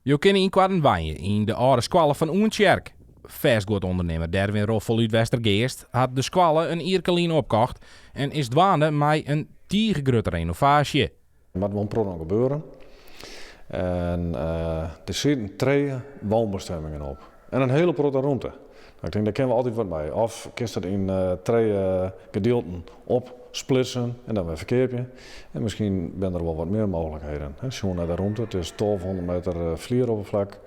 Jo kinne ynkoarten wenje yn de âlde skoalle fan Oentsjerk. Fêstguodûndernimmer Derwin Roffel út Westergeast hat de skoalle in jierke lyn opkocht en is dwaande mei in tige grutte renovaasje. Der moat wol in protte oan gebeuren. En der sieten trije woonbestemmingen op. En in hiele protte rûmte. Ik tink, dêr kinne we altyd wat mei. Of kinst it yn trije gedielten opsplitsen en dan wer ferkeapje. En miskien binne der wol wat mear mooglikheden. Sjoen nei de rûmte, it is 1200 meter flieropperflak.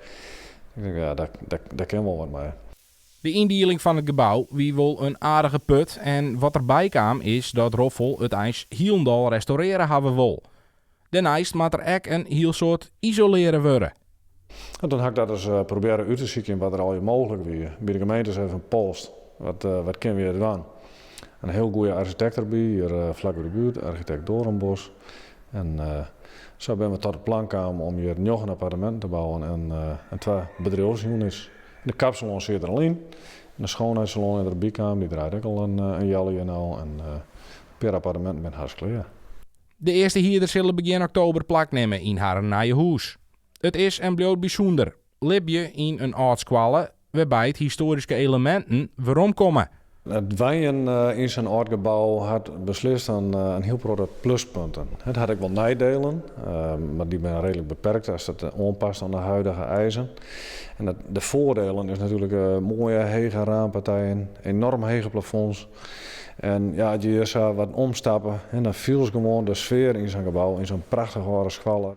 Ik tink, ja, dêr kin wol wat mei. De yndieling fan it gebou wie wol in aardige put en wat derby kaam is dat Roffel it eins hielendal restaurearre hawwe wol. Dêrneist moat der ek in hiel soad isolearre wurde. En toen ha ik dat ris probearre út te sykjen wat der allegear mooglik wie. By de gemeente ris even polst, wat, wat kinne we hjir dwaan? In hiel goede arsjitekt derby, hjir flak by de buert, arsjitekt Doornbos. En sa binne we tot it plan kaam om hjir njoggen apparteminten te bouwen en twa bedriuwsunits. De kapsalon sit der al yn. En de schoonheidssalon is derby kaam, dy draait ek al in healjier no. En in pear apparteminten binne hast klear. De earste hierders sille begjin oktober plaknimme yn harren nije hûs. It is en bliuwt bysûnder, libje yn in âld skoalle wêrby't histoaryske eleminten weromkomme. It wenjen yn sa'n âld gebou hat beslist in hiel protte pluspunten. It hat ek wol neidelen, mar dy binne reedlik beperkt ast it oanpast oan de huidige eisen. En de voordelen is natuerlik moaie hege raampartijen, enorm hege plafonds. En ja, as je hjir sa wat omstappe, dan fielst gewoan de sfear yn sa'n gebou, yn sa'n prachtich âlde skoalle.